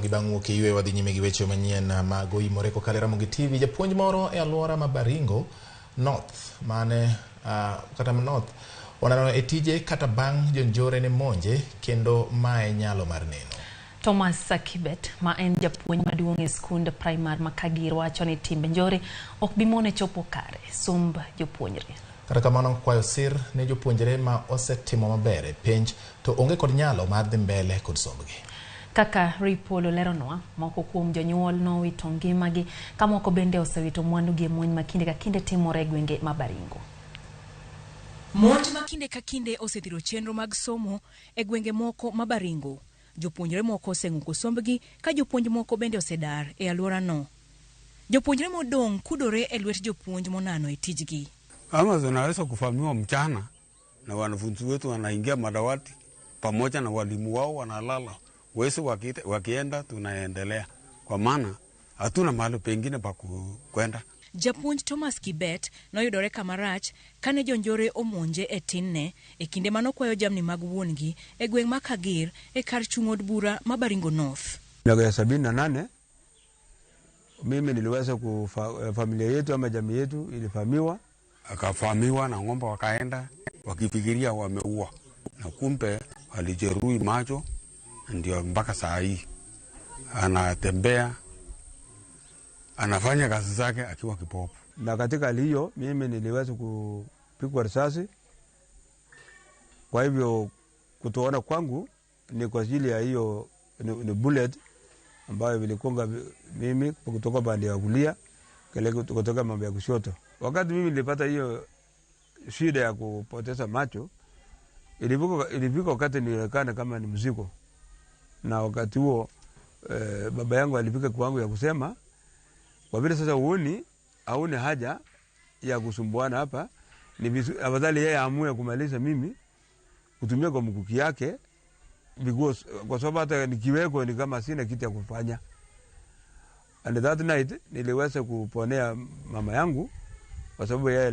Ramogi bang' wuok e yweyo wadhi nyime gi weche manyien mag oimore kokalo e Ramogi TV. Japuonj moro e alwora ma Baringo North mane kata North onano e tije kata bang' jonjore ne monje kendo mae nyalo mar neno. Thomas Kibet ma en japuonj maduong' e skund primar ma Kagir wacho ni timbe njore ok bi mone chopo kare somb jopuonjre. Kata kamano kwayo sir ne jopuonjre ma osetimo maber e penj to onge kod nyalo mar dhi mbele kod sombgi. Kaka Ray Polo leronwa, moko kuom jonyuol nowito ngimagi ka moko bende osewito mwandugi e monj ma kinde ka kinde timore e gwenge ma Baringo. Monj ma kinde ka kinde osethiro chenro mag somo e gwenge moko ma Baringo. Jopuonjre moko oseng'uko sombgi ka jopuonj moko bende osedar e alworano. Jopuonjre modong' kudore e lwet jopuonj monano e tijgi. Ama zinaweza kuvamiwa mchana na wanafunzi wetu wanaingia madawati pamoja na walimu wao wanalala. Wezi wakienda tunaendelea, kwa maana hatuna mahali pengine pa kwenda. Japuonj Thomas Kibet noyudore kama rach kane jonjore omonje e tinne e kinde manokwayo jamni mag wuon-gi e gweng' ma Kagir e kar chung' od bura ma Baringo North. Miaka ya 78 mimi niliweza familia yetu ama jamii yetu ilivamiwa. Akavamiwa na ng'ombe wakaenda wakifikiria wameua, na kumbe walijeruhi macho, ndio mpaka saa hii anatembea anafanya kazi zake akiwa kipofu. Na katika hali hiyo mimi niliweza kupigwa risasi. Kwa hivyo kutoona kwangu ni kwa ajili ya hiyo ni bullet ambayo iligonga mimi kutoka pande ya kulia kutoka mambo ya kushoto. Wakati mimi nilipata hiyo shida ya kupoteza macho, ilifika wakati nilionekana kama ni mzigo. Na wakati huo baba yangu alifika kwangu ya kusema, kwa vile sasa hauni haja ya kusumbuana hapa, ni afadhali yeye aamue kumaliza mimi kutumia kwa mkuki yake, because kwa sababu hata nikiweko ni kama sina kitu ya kufanya. And that night niliweza kuponea mama yangu kwa sababu yeye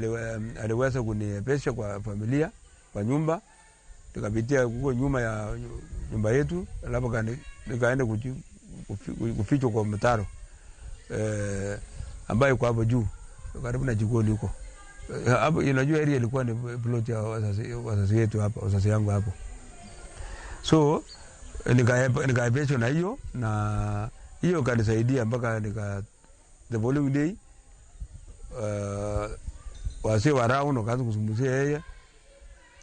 aliweza kuniepesha kwa familia, kwa nyumba. Tukapitia huko nyuma ya nyumba yetu, alafu nikaenda kufichwa kwa mtaro ambayo kwa hapo juu karibu na jikoni huko. Hapo unajua area ilikuwa ni plot ya wazazi wetu hapa, wazazi yangu hapo. So nikaepeshwa na hiyo, na hiyo kanisaidia mpaka nika the following day wazee wa round wakaanza kuzungumzia yeye.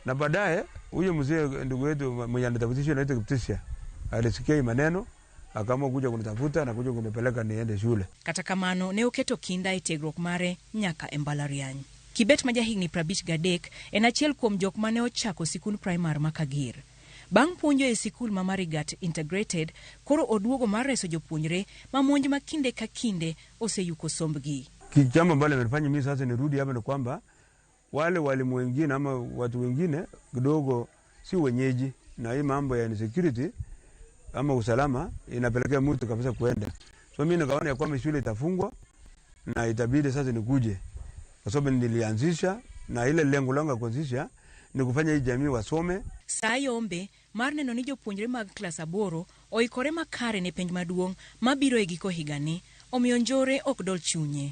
Na baadaye huyo mzee ndugu yetu mwenye anatafutishwa anaitwa Kiptisia alisikia hii maneno akaamua kuja kunitafuta na kuja kunipeleka niende shule. Kata kamano ne oketo kinda e tiegruok mare nyaka e mbalariany. Kibet ma jahigni 53 en achiel kuom jok mane ochako sikund primar ma Kagir. Bang' puonjo e sikul ma Marigat Integrated, koro oduogo mar reso jopuonjre ma monj ma kinde ka kinde oseyuko sombgi. Jambo ambalo limenifanya mimi sasa nirudi hapa ni kwamba wale walimu wengine ama watu wengine kidogo si wenyeji, na hii mambo ya insecurity ama usalama inapelekea mtu kabisa kuenda. So mimi nikaona ya kwamba shule itafungwa na itabidi sasa nikuje, kwa sababu nilianzisha na ile lengo langu la kuanzisha ni kufanya hii jamii wasome. Saa yombe mar neno ni jopuonjre mag klas 8 oikore makare ne penj maduong' mabiro e giko higani, omiyo njore ok dol chunye.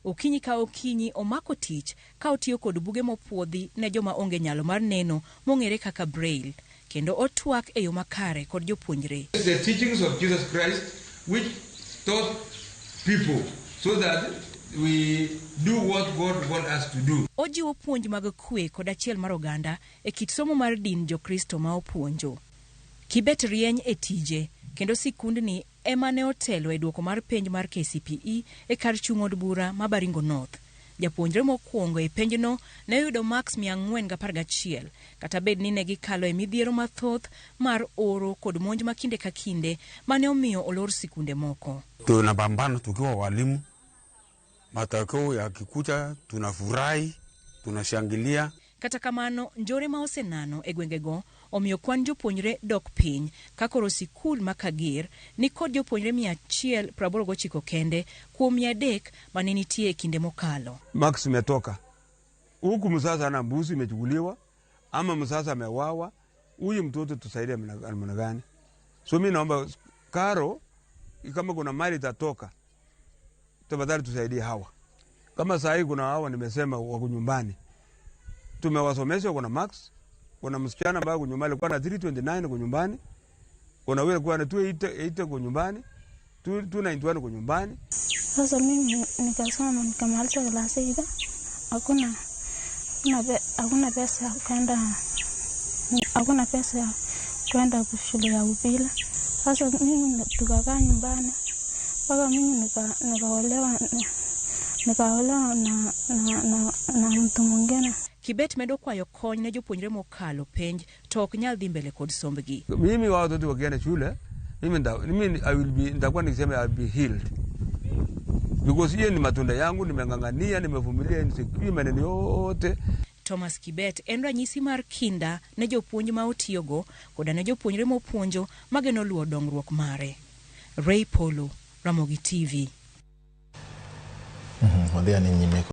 Okinyi ka okinyi omako tich ka otiyo kod buge mopuodhi ne joma onge nyalo mar neno mong'ere kaka Braille, kendo otwak e yo makare kod jopuonjre. The teachings of Jesus Christ which taught people so that we do what God wants us to do. Ojiwo puonj mag kwe kod achiel mar oganda e kit somo mar din Jokristo ma opuonjo. Kibet rieny e tije kendo sikundni ema ne otelo e duoko mar penj mar KCPE e kar chung' od bura ma Baringo North. Japuonjre mokwongo e penjno ne oyudo marks 411, kata bed ni ne gikalo e midhiero mathoth mar oro kod monj ma kinde ka kinde mane omiyo olor sikunde moko. Tunapambana tukiwa walimu, matokeo yakikuja tunafurahi, tunashangilia. Kata kamano, njore ma osenano e gwengego omiyo kwan jopuonjre dok piny ka koro sikul ma Kagir ni kod jopuonjre 189 kende kuom 300 mane nitie e kinde mokalo. Max imetoka huku, sasa na mbuzi imechukuliwa, ama msasa amewawa, huyu mtoto tusaidie namna gani? So mimi naomba karo, kama kuna mali itatoka, tafadhali tusaidie hawa. Kama saa hii kuna hawa nimesema wako nyumbani, tumewasomesha, kuna max, kuna msichana ambaye kwa nyumbani alikuwa na 329 kwa nyumbani, kuna wewe alikuwa na 280 kwa nyumbani, 291 kwa nyumbani. Sasa mimi nikasoma nikamaliza class 8, hakuna pesa ya kwenda, hakuna pesa ya kwenda shule ya upili. Sasa mimi tukakaa nyumbani mpaka mimi nikaolewa na mtu mwingine. Kibet medo kwayo kony ne jopuonjre mokalo penj to ok nyal dhi mbele kod sombgi. Mimi watoto wakienda shule, mimi I will be, nitakuwa nikisema I will be healed. Because hiyo ni matunda yangu, nimeng'ang'ania, nimevumilia insecurity maneno yote. Thomas Kibet en ranyisi mar kinda ne jopuonj ma otiyogo koda ne jopuonjre mopuonjo mageno luwo dongruok mare. Ray Polo, Ramogi TV. Wadhi ane nyime.